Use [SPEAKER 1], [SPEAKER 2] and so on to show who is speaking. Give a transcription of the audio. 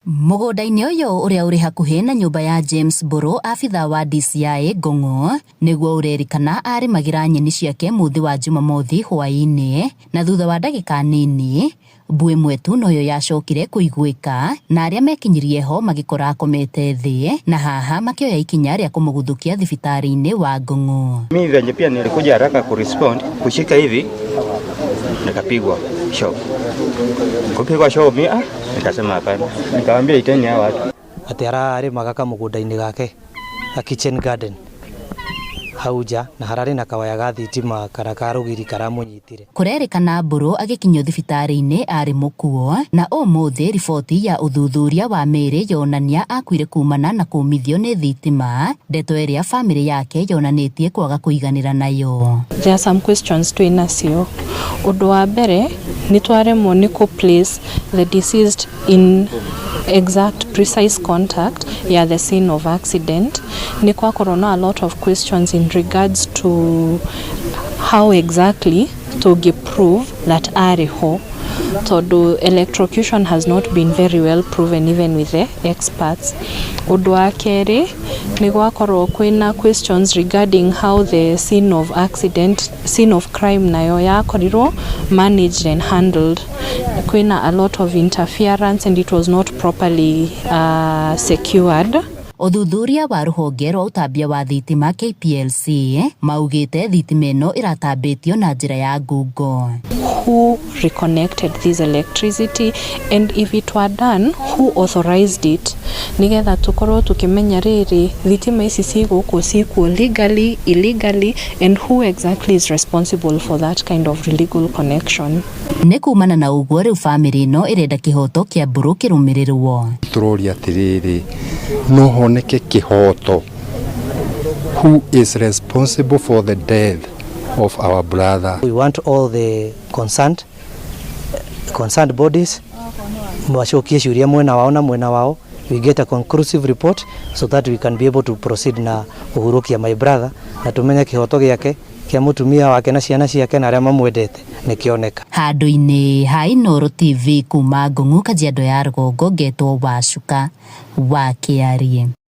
[SPEAKER 1] Mũgũnda-inĩ ũyũ ũrĩa ũrĩ hakuhĩ na nyũmba ya James Mbũrũ, abithaa wa DCI Ngũng'ũ nĩguo ũrerĩkana arĩmagĩra nyeni ciake mũthĩ wa Jumamothi hwaĩ-inĩ, na thutha wa ndagĩka nini mbu ĩmwe tu noyo yacokire kũiguĩka na arĩa mekinyirie ho magĩkora akomete thĩ na haha makĩoya ikinya rĩa kũmũguthũkia thibitarĩ-inĩ wa Ngũng'ũ.
[SPEAKER 2] Mimi venye pia nilikuja haraka kurespond kushika hivi nikapigwa shock. Kupigwa shock mi nikasema hapana. Nikamwambia iteni hao watu.
[SPEAKER 3] Atĩ ararĩmaga kamũgũnda-inĩ gake ga kitchen garden hau nja na hararĩ na kawaya ga thitima kana ka rũgiri karamũnyitire.
[SPEAKER 1] Kũrerĩkana Mbũrũ agĩkinyio thibitarĩ-inĩ arĩ mũkuo na ũmũthĩ riboti ya ũthuthuria wa mĩĩrĩ yonania akuire kumana na kũmithio nĩ thitima, ndeto ĩrĩa bamĩrĩ yake yonanĩtie kwaga kũiganĩra nayo.
[SPEAKER 4] There are some questions twĩ nacio. Ũndũ wa mbere nĩ twaremwo nĩ kũ place the deceased in exact precise contact ya the scene of accident. Nĩ kwakorwo na a lot of questions in regards to how exactly tũngĩ prove that arĩ ho, tondũ electrocution has not been very well proven even with the experts. Ũndũ wa kerĩ nĩ gwakorwo kwĩna questions regarding how the scene of accident, scene of crime nayo yakorirwo managed and handled. Kwĩna a lot of interference and it was not properly secured.
[SPEAKER 1] Ũthuthuria wa rũhonge rwa ũtambia wa thitima KPLC maugĩte thitima ĩno ĩratambĩtio na njĩra ya ngungo.
[SPEAKER 4] Who reconnected this electricity, and if it were done, who authorized it, nigetha tukorwo tukimenya rĩrĩ thitima ici ci gũkũ cikuo legally, illegally, and who exactly is responsible for that kind of illegal connection.
[SPEAKER 1] Nĩ kumana na ũguo rĩu bamĩrĩ ĩno ĩrenda kĩhoto kĩa Mbũrũ kĩrũmĩrĩrwo.
[SPEAKER 5] Tũroria atĩrĩrĩ, no honeke kĩhoto? Who is responsible for the death of our brother?
[SPEAKER 3] We want all the concerned bodies macokie ciũria mwena wao na mwena wao, we get a conclusive report so that we can be able to proceed na kũhurũkia my brother na tumenye kĩhoto gĩake kĩa mũtumia wake na ciana ciake na arĩa mamwendete nĩkĩoneka.
[SPEAKER 1] Handũ-inĩ ha Inooro TV kuma Ngũng'ũ, Kajiado ya Rũgongo, ngetwo Wacuka wa Kĩarie.